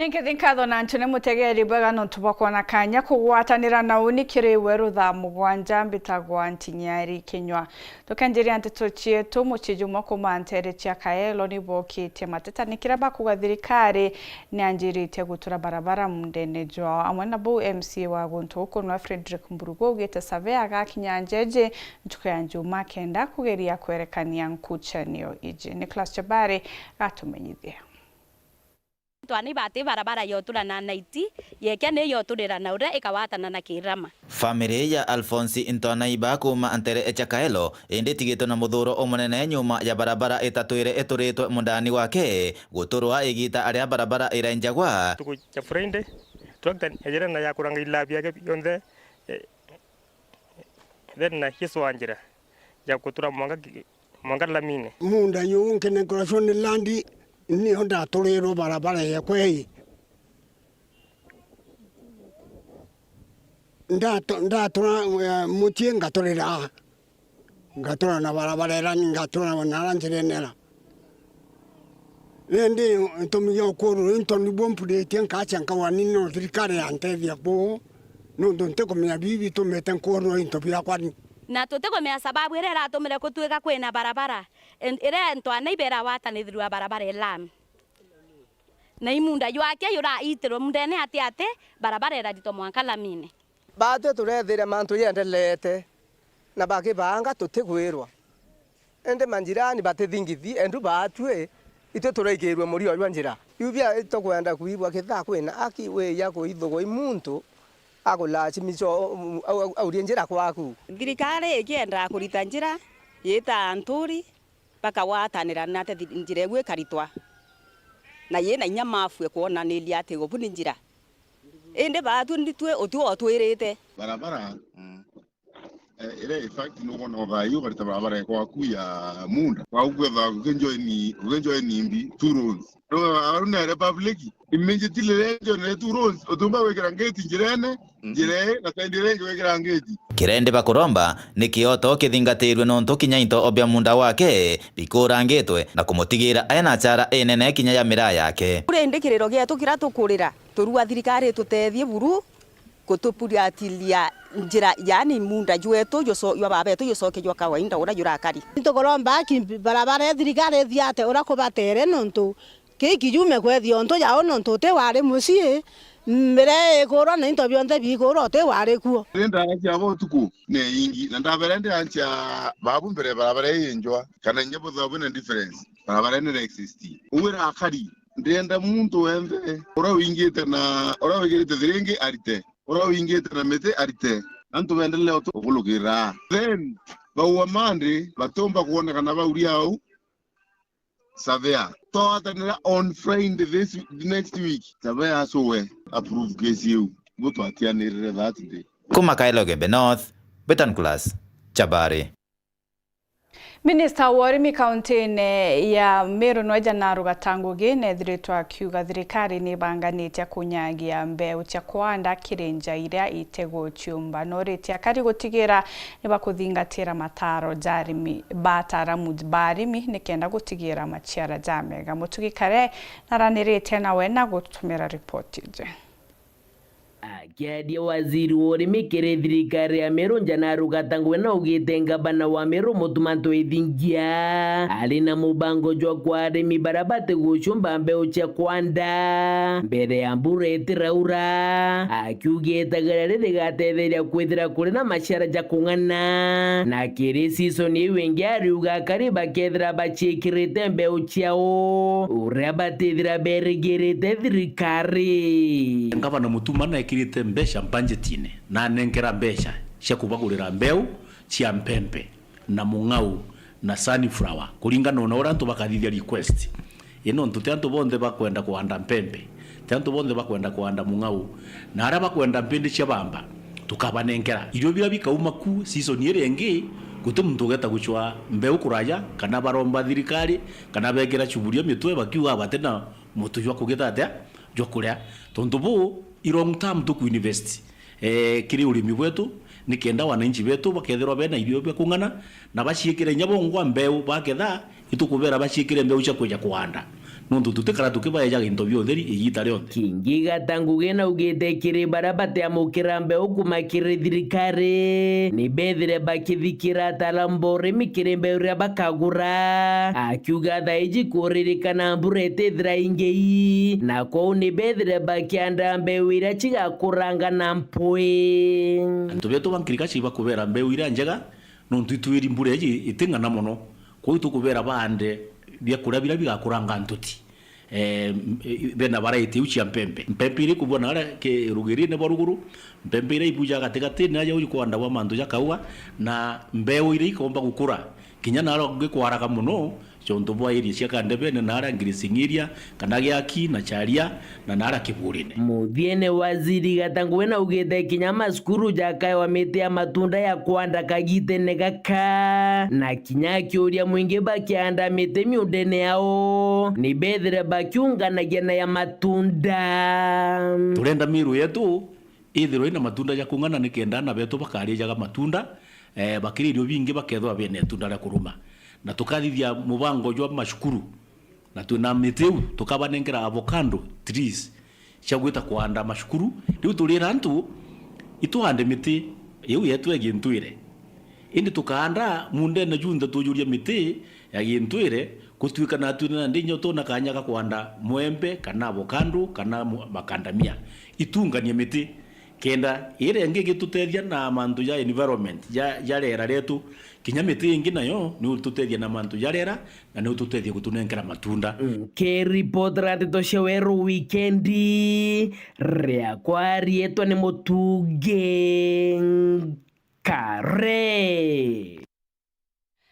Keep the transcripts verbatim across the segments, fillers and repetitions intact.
Nkethi nkatho na ntune mutegeri bwega nontu bwa kwona kanya kugwatanira na uni kiri we ruthaa mugwanja. Mbitagwa Ntinyari Kinywa. Tukenjiria nteto cietu, mucii jumwe kuuma nteere cia Kaelo ni bookitie mateta ni kiria bakuga thirikari ni yanjiritie gutura barabara mundene jwao. Amwe na bau, M C A wa guntu guku nwe Frederick Mburugu augite surveyor agakinya njeji ntuku ya Njuma kenda kugeria kwerekania nkuchanio iji. Nicholas Chabari gatumenyithia. Twana ibati barabara yoturana na iti, yeke ni yoturira na uria ikawatana na kirama. Family ya Alphonse Ntwanaiba kuuma nteere cia Kaelo indi itigitwe na muthuuro umunene nyuma ya barabara itatwire ituritwe mundani gwake guturwa igita aria barabara irenjagwa. Tuku ya Friday, tractor ejere na yakuranga ilabi yake yonthe, eh, then na Yesu wa njira ya kutura mwanka ki-, mwanka lamine. Munda yu nkenenkora Shoni Land, nio ndaturirwe barabara yekwa ii. Ndatu-, ndatura, eh, mucii ngaturira, ngatura na barabara ira, ngatura na ara njirene ira. Indi ntumi ya ukururwa into nibwo mpuritie nkacha nkauga ni no thirikari yantethia kuu, nontu ntikumenya bibi bitumite nkururwa into biakwa ni. Na tutikumenya sababu iria iratumire kutuika kwina barabara, en-, iria Ntwanaiba irawatanithirua barabara ilami. Na imunda jwake juraitirwe mundene ati ati, barabara iraritwa mwanka lamine. Baatwi turethire mantu jendeleete, na bakibanga tutigwirwa. Indi manjirani batithingithi, endu baatwi, itwi turaikirwe murio jwa njira. Iu bia tukwenda kwigua kithaa kwina aki wija kuithugwa i muntu akulazimisha au-, au-, aurie njira kwaku. Thirikari ikienda kurita njira, yita anturi, bakagwatanira na ati thi-, njira iu ikaritwa, na yina inya mafue kwonaniria ati ubu ni njira. Indi baatwi nditwi uti otwirite. Barabara, mm, eh, ire in fact nukwona uthayu ukarita barabara kwaku ya munda. Kwaku kwetha ukinjoini, ukinjoini mbi, two roads. Nontu barabara ni ya republic, immediately renjo ni two roads, utumba gwikira ngeti njirene, mhm, njira ii, na side iria ingi gwikira ngeti. Kiria indi bakuromba ni kioto kithingatirwe nontu kinya into bia munda wake bikurangitwe na kumutigira ena achara inene kinya ya miraa yake. Kuri indi kiriro gietu kiria tukurira, turua thirikari itutethie buru, kutupuriatilia njira, yaani munda jwetu juso-, jwa baba betu jucoke jwa kawaida uria jurakari. Nitukuromba aki barabara ya thirikari ithiate uria kubatere, nontu kii kijume kwethia untu jau, nontu uti wari mucii, miraa ikurwa na into bionthe bikurwa, uti wari kuo. Indi ndaacia bo utuku ni ingi, na ndabere ndi anchia babu mbere barabara ii njwa, kana inya buthaa bwina difference, barabara ii ni exist. Ugu irakari, ndienda muntu wenthe uria wingite na uria wigirite thiringi arite, uria wingite na miti arite, antu bendelee utu-, ukulukira. Then, baua mandi, batumba kwonekana bauria au, surveyor. Twatanira on Friday this, next week, surveyor acuwe approve case iu, bu twatianirire that day. Kuma Kaelo Gembe North, Betan Class, Chabari. Minista wa urimi kauntiine ya Meru nwe Janaru Gatangugi neethiritwe akiuga thirikari nibanganitie kunyagia mbeu cia kwanda kiri nja iria itiguciumba. Noritie akari gutigira nibakuthingatira mataro ja arimi, ba ataaramu ba arimi nikenda gutigira maciara ja mega. Mutugi Kare naranirite nawe na gutumira ripoti iji. Akiaria waziri wa urimi kiri thirikari ya Meru, Njanaru Gatangwe, naugite ngavana wa Meru, Mutuma M'Ethingia, ari na mubango jwa kwa arimi baria batigucumba mbeu cia kwanda mbere ya mbura itiraura, akiugite igara riri rigatetheria kwithira kuri na maciara ja kung'ana, na kiri season iu ingi ariuga akari bakethira baciikirite mbeu ciao uria batithira berigirite thirikari. Ngavana Mutuma naikirite mbeca mbanjetine, na anenkera mbeca cia kubagurira mbeu cia mpempe na mung'au na sunflower, kuringana na uria antu bakathithia request. Ii nontu ti antu bonthe bakwenda kuanda mpempe, ti antu bonthe bakwenda kuanda mung'au, na aria bakwenda mpindi cia bamba, tukabanenkera. Irio biria bikauma ku season iria ingi, guti muntu ugeta gucwa mbeu kuraja, kana baromba thirikari, kana bekira chuburia mitwe bakiuga bati na mutu jwa kugita atia, jwa kuria. Tontu buu, i long term tukuinvest, eh, kiri urimi bwetu, nikenda wananchi betu bakethirwa bena irio bia kung'ana, na baciikire inya bongwa mbeu, baketha, itukubera baciikire mbeu cia kwija kuanda. Nontu tutikara tukibaejaga into bia utheri igiita rionthe. Kingi Gatanguge naugite kiri baria batiamukira mbeu kuma kiri thirikari, ni bethire bakithikira ataalamu ba urimi kiri mbeu iria bakagura, akiuga thaa iji kuririkana mbura itithira ingi, na kwou ni bethire bakianda mbeu iria cigakuranga na mpwi. Antu betu ba ngirikaci ibakubera mbeu iria njega, nontu itwiri mbura iji iting'ana mono, kwou itukubera baande biakuria biria bigakuranga ntuti. Eh, m-, e, bena variety iu cia mpempe. Mpempe iria ikubua na aria ki-, rugirine bwa ruguru, mpempe iria ibujaga gatigatine aja uju kwandagwa mantu ja kaua, na mbeu iria ikomba gukura kinya naria ungikwaraga mono, ciontu bwa area cia Kandebene na aria Ngiricing'iria, kana Giaki na Charia, na naria Kiburine. Muthiene, Waziri Gatanguge naugite kinya macukuru jakaewa miti ya matunda ya kwanda kagitene gaka, na kinya akiuria mwingi bakianda miti miundene yao, ni bethire bakiunganagia na ya matunda. Turenda miru yetu ithirwe ina matunda ja kung'ana, nikenda ana betu bakarijaga matunda, eh, bakiririo bingi bakethwa bena itunda ria kuruma. Na tukathithia mubango jwa macukuru, na twina miti iu, tukabanengera avocado trees cia gwita kwanda macukuru. Riu turira antu itwande miti iu yetu ya gintwire. Indi tukaanda mundene junthe tujuria miti ya gintwire, gutuika na twina na ndinyo tuna kanya ga kwanda mwembe, kana avocado, kana mu-, macadamia. Itunganie miti, kenda iria ingi igitutethia na mantu ja environment, ja, ja riera rietu, kinya miti ingi nayo ni ututethia na mantu ja riera, na ni ututethia gutunenkera matunda. Nkiripotera ndeto cia Weru Wikendi, riakwa riitwa ni Mutungi Nkare.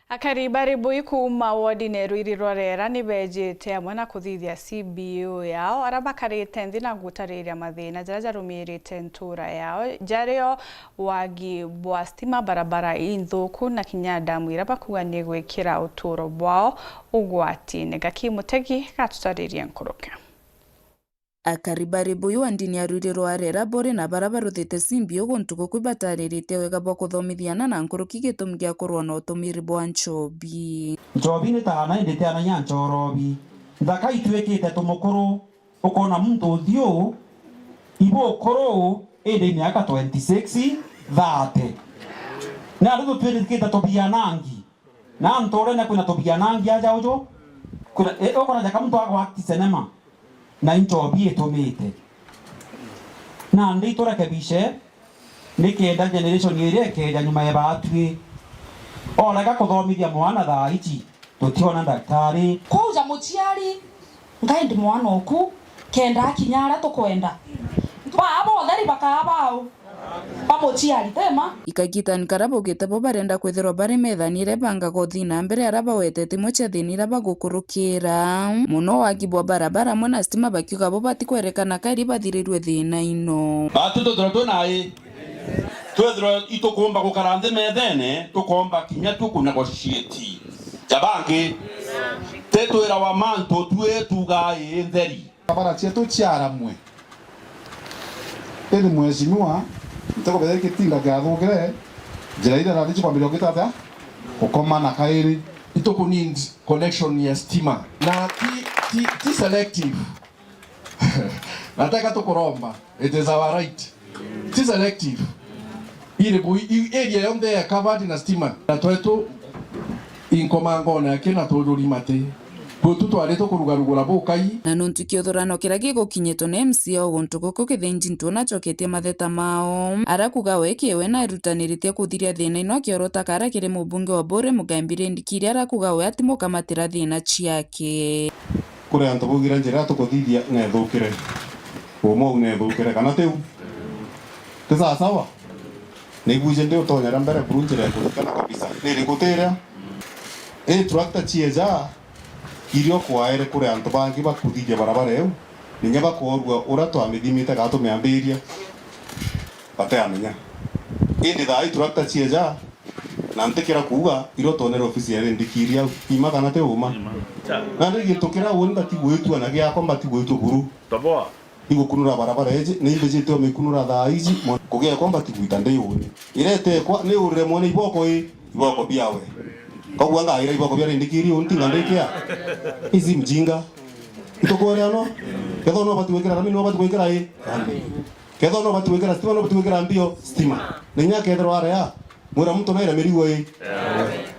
Akari bari bui kuuma wodine Rwiri rwa Rera ni beejite amwe na kuthithia C B O yao, aria bakarite nthi na gutariria mathiina jaria jarumirite ntuura yao, jario wagi bwa stima, barabara inthuku, na kinya ndamu iria bakuuga ni igwikira utuuro bwao ugwatine. Gaki Mutegi gatutaririe nkuruki. Akari bari bui wa ndini ya Rwiri rwa Rera buri na baria baruthite C B O guntu guku ibatariritie wega bwa kuthomithia ana na nkuruki gitumi gia kurwa na utumiri bwa nchobi. Nchobi ni taana, indi ti ana ya nchorobi. Nthaka itwikite tumukuru, ukona muntu uthiu ibu ukuru, indi miaka twenty-six, thirty. Nandi tutwirikite tubianangi. Na nturene kwina tubianangi aja uju. Kwina, e, ukona jaka muntu agwaki cinema. Na inchobi itumite. Nandi turekebishe, nikenda generation iria ikeja nyuma ya batwi. Orega kuthomithia mwana thaa ici, tutiona ndaktari. Kwauja muciari, ngai ndi mwana oku, kenda akinya aria tukwenda. Baa botheri bakaa bao. Ba muciari, ti ma? Ikagitani karia baugite bo barenda kwithirwa bari methani iria ibangaga uthii na mbere aria bawetete imwe cia thiina iria bagukurukira. Muno wagi bwa barabara amwe na stima bakiuga bo batikwerekana kairi bathirirue thiina ino. Batu tuthirwa twi nai. Twithirwa itukumba gukara nthi methene, tukomba kinya tu kunegotiate. Jabangi. Tetwirawa mantu tue tugaa ii ntheri. Barabara cietu ciaramwe. Indi mheshimiwa, ntikubetha gitinga kiathukire, njira iria rathi cikwambiria gwita atia? Gukomana kairi. Ituku need connection ya stima. Na ti, ti, ti selective. Na teka tukuromba, it is our right. Ti selective. Iri bu, i, area yonthe ya covered na stima. Na twetu inkomangone aki na tujuri mati. Kwetu twarite kurugarugura bukai. Na nontu kiuthurano kiria gigukinyitwe ni M C A o guntu guku Kithinji Ntuna acoketie matheta mao, aria kuga we kiwe na arutaniritie kuthiria thina ino akiorota kara kiri mubunge wa Buri Mugambi Rindikiri aria kuga we atimukamatira thina ciake. Kuri antu baugire njira iria tukuthithia neethukire. Umwe au neethukire, kana tiu? Ti sawa sawa? Nibuije ndi utonyera mbere buru njira ikuthikana kabisa. Ni iriku ti iria? Ii tractor cieja, irio kwaere kuri antu bangi bakuthithia barabara iu, ninya bakoorua uria twamithimite kana tumiambiria. Bateamenya. Indi thaa ii tractor cieja, na ntikira kuuga, irio twonere ofisi ya Rindikiri au. Ima kana ti uma? Ima. Nandi gintu kiria uni mbatigwitua na giakwa mbatigwitua buru. Toboa. Igukunura barabara iji, ni imbijite o mikunura thaa iji, mo-, kugiekwa mbatigwita ndi uni. Iretekwa, ni urire mwene iboko ii, iboko biawe. Koguo ngaira iboko bia Rindikiri uni tinga ndikia. Ici mjinga. Tukwere ano? Kethira no bati gwikira rami, no bati gwikira i? Rami. Kethira no bati gwikira stima, no bati gwikira mbio stima. Na inya kethirwa area, mwira muntu naira mirigo i?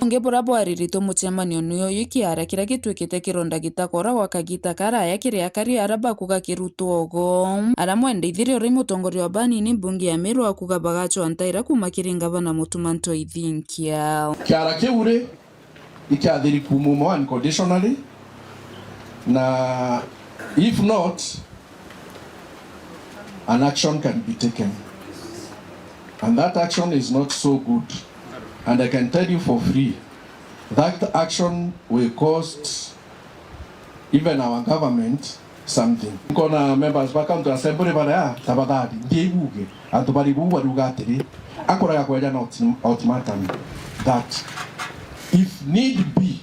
Ungi bura bwariritwe mucemanio ni uyu, kiara kiria gitwikite kironda gitakora gwa kagita karaya kiri akari ara bakuga kirutwa ugo. Ara mwenda ithiri uri mutongoria wa banini mbunge ya Meru akuga bagacwa ntaira kuma kiri ngavana Mutuma Ntoithinkia. Kiara kiu ri, ni kiathiri kuuma unconditionally, na if not, an action can be taken. And that action is not so good. And I can tell you for free, that action will cost even our government something. Nkona members ba county assembly baria, tafadhali, ndiibuge, antu bari buu bariuga atiri, akoraga kweja na ultim-, ultimatum that if need be,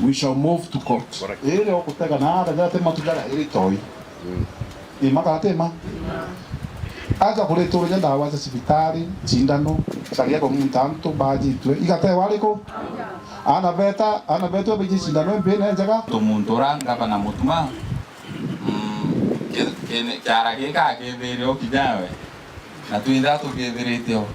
we shall move to court. Iri o gutega na arethe matu jaria iri toi. Ni ma kana ti ma? Aja kurituriria ndawa cia cibitari, cindano, caria kwa muntu antu bajitwe. Igatewa ariku? Ana beta, ana betu baiji cindano imbi na njega. Tu muntu ura ngavana Mutuma, mm, ki-, ki-, kiara gika akithire o kinya we. Na twinthe tukithirite o.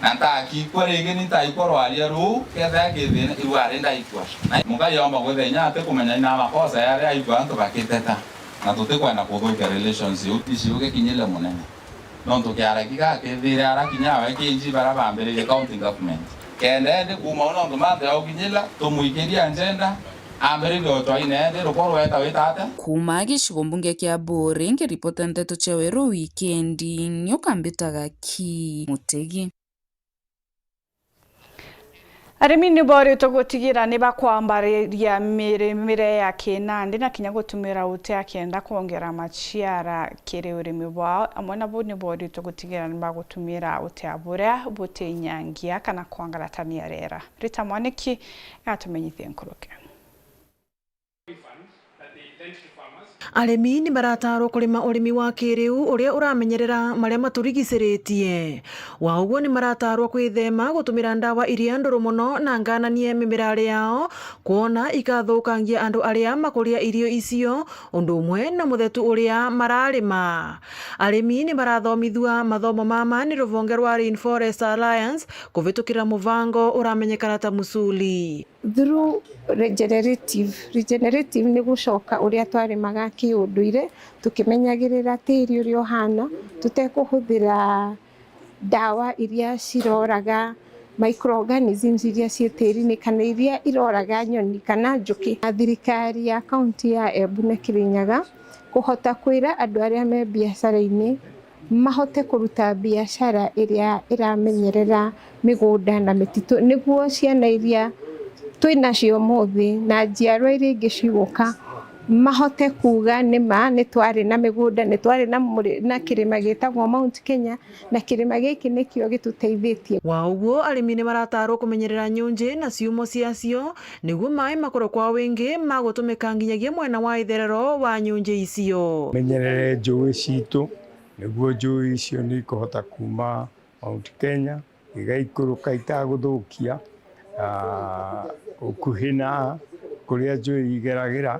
Na ntakikwa ringi, ni ntaikwa rwaria ruu, kethira kithina, iu ari ndaikwa. Na muka yomba gwithenya ati kumenya ina makosa yaria aikwa antu bakiteta. Na tutikwenda kuthukia relations iu, iciu gikinyire munene. Nontu kiara kiga kithire ara kinya we kinji bara bambiririe county government. Kenda indi kuuma u nontu manthe aukinyira, tumwikirie agenda, ambiririe utwaine indi ruko rweta wita atia? Kuuma gicigo mbunge kia Buuri, nkiripota nteto cia Weru Wikendi, nyoka mbitaga ki Mutegi. Arimi ni boritwe gutigira ni bakwambariria mirimire ya kinandi na kinya gutumira uti akenda kwongera maciara kiri urimi bwao. Amwe nabo ni boritwe gutigira ni bagutumira uti buria butinyangia kana kwangaratania riera. Rita Mwaniki igatumenyithia nkuruki. Arimi ni marataarwa kurima urimi wa kiriu uria uramenyerera maria maturigiciritie. Wa uguo, ni marataarwa kwithema gutumira ndawa iria nduru mono na ngananie mimirare yao, kwona ikathukangia andu aria makuria irio icio, undu umwe na muthetu uria mararima. Arimi ni marathomithua mathomo mama ni ruvonge rwa Rainforest Alliance kuvitukira muvango uramenyekana ta Musuli. Through regenerative. Regenerative ni gucoka uria twarimaga kiunduire, tukimenyagirira tiri uria uhana, tutekuhuthira ndawa iria ciroraga microorganisms iria cii tirini kana iria iroraga nyoni kana njuki. Na thirikari ya kaunti ya Embu na Kirinyaga kuhota kwira andu aria me biacara-ini mahote kuruta biacara iria iramenyerera migunda na mititu, niguo ciana iria twinacio umuthi na njiarwa iria ingi ciguka mahote kuuga, "Ni ma, ni twari na migunda, ni twari na muri-, na kirima gitagwo Mount Kenya, na kirima giki nikio gituteithitie." Wa uguo, arimi ni marataarwo kumenyerera nyunji na ciumo ciacio, niguo maai makorwe kwa wingi ma gutumika nginyagia mwena wa itherero wa nyunji icio. Menyerere njui citu, niguo njui icio ni ikuhota kuuma Mount Kenya, igaikuruka itaguthukia, ah, ukuhi na kuria njui igeragira,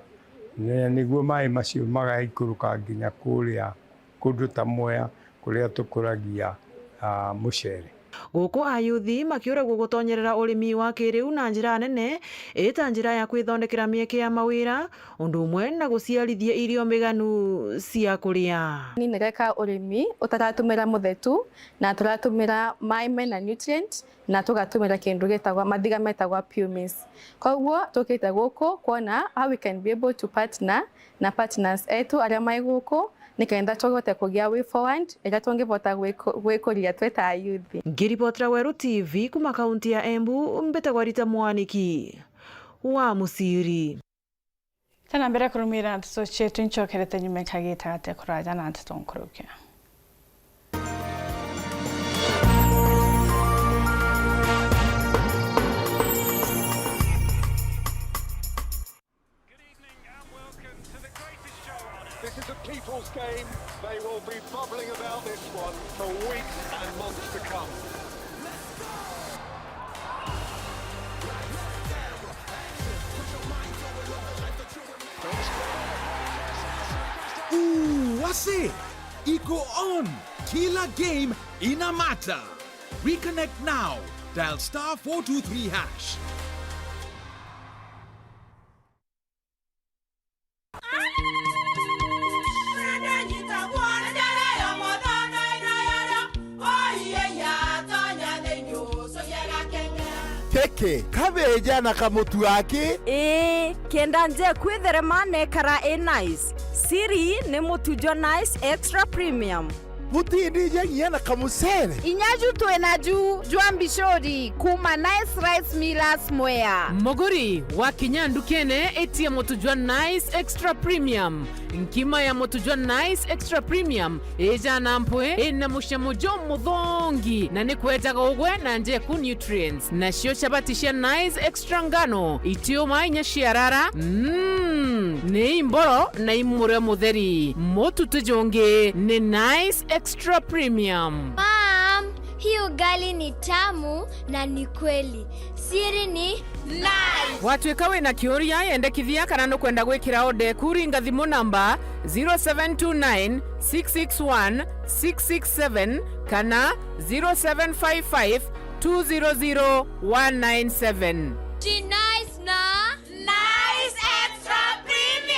na niguo maai macio magaikuruka nginya kuria kundu ta Mwea, kuria tukuragia, ah, mucere. Guku ayuthi makiuragua gutonyerera urimi wa kiriu na njira nene, ita njira ya kwithondekera mieke ya mawira, undu umwe na guciarithia irio mbiganu cia kuria. Ni nireka urimi utaratumira muthetu, na turatumira maai mena nutrient, na tugatumira kindu gitagwa, mathiga metagwa pumice. Koguo tukite guku kwona how we can be able to partner na partners etu aria mai guku, nikenda tuhote kugia way forward iria tungivota gwiku-, gwikuria twi ta ayuthi. Ngiripotera Weru T V kuma kaunti ya Embu, mbitagwa Rita Mwaniki wa Musiri. Tena mbere kurumira nteto cietu, incokerete nyuma ikagita gate kuraja na nteto nkurukia. Good evening and welcome to the greatest show on earth. This is a people's game. They will be bubbling about this one for weeks and months to come. Say, iko on. Kila game ina matter. Reconnect now. Dial star four two three hash. Teke, kabeja na kamutu aki. Ii, kenda nje kwitherema nekara i nice. Siri ni mutu jwa Nice Extra Premium. Butindija nginya na kamucere. Inya ju twi naju jwa mbicuri kuma Nice Rice Millers Mwea. Muguri wa kinya ndukene, itia mutu jwa Nice Extra Premium. Nkima ya mutu jwa Nice Extra Premium ijana mpwi, ina mucamo jumuthongi, na ni kwejaga ugwe na njeku nutrients. Nacio chabati cia Nice Extra ngano, itiuma inya ciarara. Mm, ni imboro na imurio mutheri. Mutu ti jungi, ni Nice Extra Premium. Mom, hii ugali ni tamu na ni kweli. Siri ni Nice. Watwika wina kiuria, yendekithia kana nukwenda gwikira order eku, ringa thimu namba zero seven two nine, six six one, six six seven kana zero seven five five, two zero zero, one nine seven. Ji Nice na Nice Extra Premium.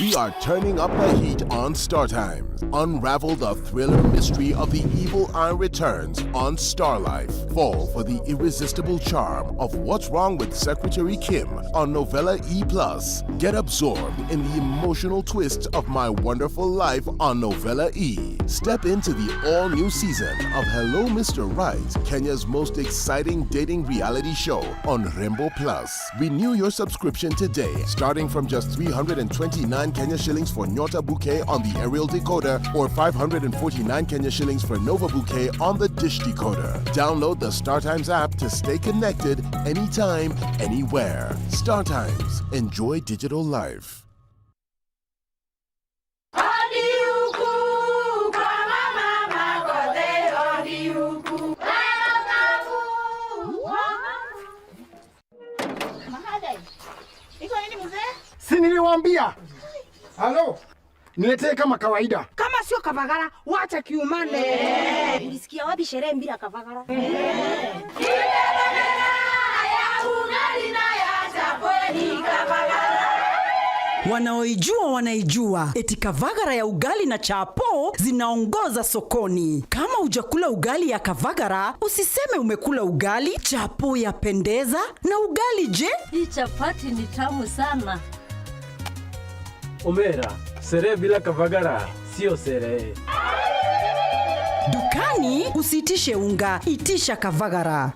We are turning up the heat on Star Times. Unravel the thriller mystery of the evil eye returns on Star Life. Fall for the irresistible charm of What's Wrong with Secretary Kim on Novella E plus. Get absorbed in the emotional twists of My Wonderful Life on Novella E. Step into the all-new season of Hello Mister Right, Kenya's most exciting dating reality show on Rembo Plus. Renew your subscription today, starting from just three hundred and twenty-nine Kenya shillings for Nyota Bouquet on the aerial decoder or five hundred and forty-nine Kenya shillings for Nova Bouquet on the dish decoder. Download the StarTimes app to stay connected anytime, anywhere. StarTimes. Enjoy digital life. Si niliwaambia? Halo? Niletee kama kawaida. Kama sio kavagara, wacha kiumane. Ulisikia wapi sherehe bila kavagara? Wanaoijua wanaijua, eti kavagara ya ugali na chapo zinaongoza sokoni. Kama hujakula ugali ya kavagara, usiseme umekula ugali. Chapo yapendeza, na ugali je? Hii chapati ni tamu sana. Omera, sherehe bila kavagara sio sherehe. Dukani usiitishe unga, itisha kavagara.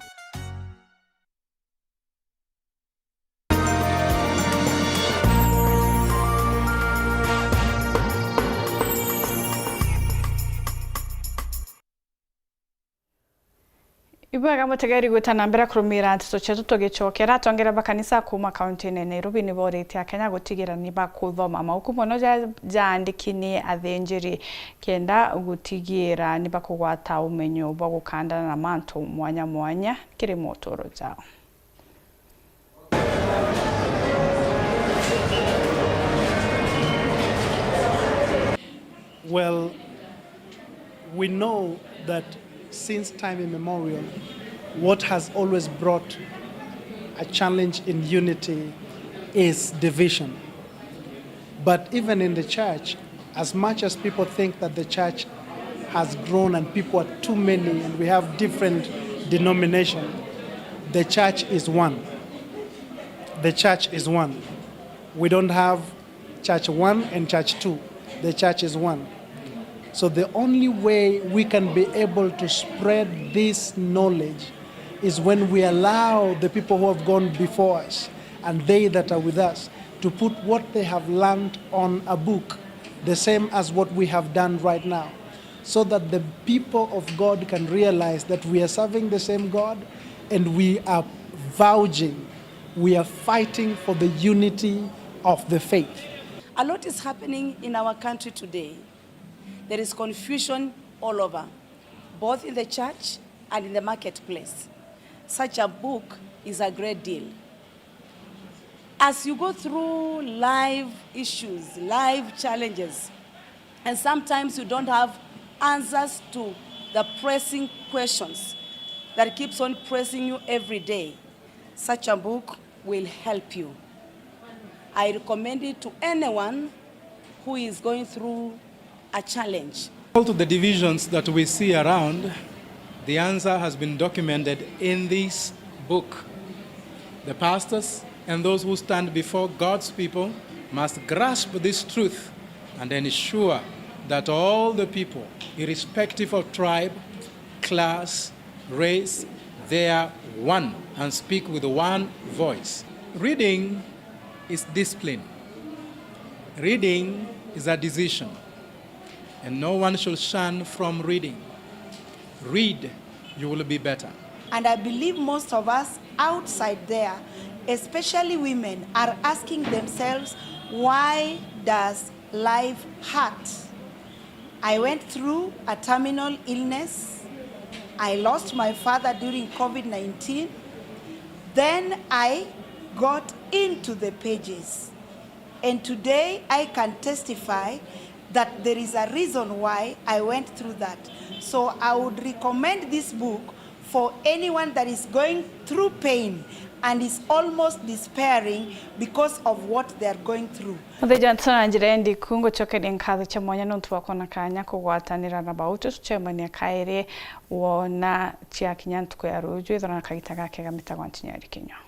Ibwega mutegeri gwita na mbere kurumira nteto cietu tugicokera. Atongere ba kanisa kuma kaunti-ini ya Nairobi ni boritie Akenya gutigira ni bakuthoma mauku mono ja-, jaandiki ni athinjiri, kenda gutigira ni bakugwata umenyo bwa gukandana na mantu mwanya mwanya kiri moturo jao. Well, we know that since time immemorial, what has always brought a challenge in unity is division. But even in the church, as much as people think that the church has grown and people are too many and we have different denomination, the church is one. The church is one. We don't have church one and church two. The church is one. So the only way we can be able to spread this knowledge is when we allow the people who have gone before us and they that are with us to put what they have learned on a book, the same as what we have done right now, so that the people of God can realize that we are serving the same God and we are vouching, we are fighting for the unity of the faith. A lot is happening in our country today. There is confusion all over, both in the church and in the marketplace. Such a book is a great deal. As you go through life issues, life challenges, and sometimes you don't have answers to the pressing questions that keeps on pressing you every day, such a book will help you. I recommend it to anyone who is going through a challenge. All to the divisions that we see around, the answer has been documented in this book. The pastors and those who stand before God's people must grasp this truth and ensure that all the people, irrespective of tribe, class, race, they are one and speak with one voice. Reading is discipline. Reading is a decision, and no one should shun from reading. Read, you will be better. And I believe most of us outside there, especially women, are asking themselves, "Why does life hurt?" I went through a terminal illness. I lost my father during COVID nineteen. Then I got into the pages. And today I can testify that there is a reason why I went through that. So I would recommend this book for anyone that is going through pain and is almost despairing because of what they are going through. Muthe Johnson, na njira ya ndiku, ngucokeria nkatho cia mwanya nontu bwa kwona kanya kugwatanira na bau tucemania kairi wona ciakinya ntuku ya ruju, ithora na kagita gakega. Mbitagwa Ntinyari Kinyua.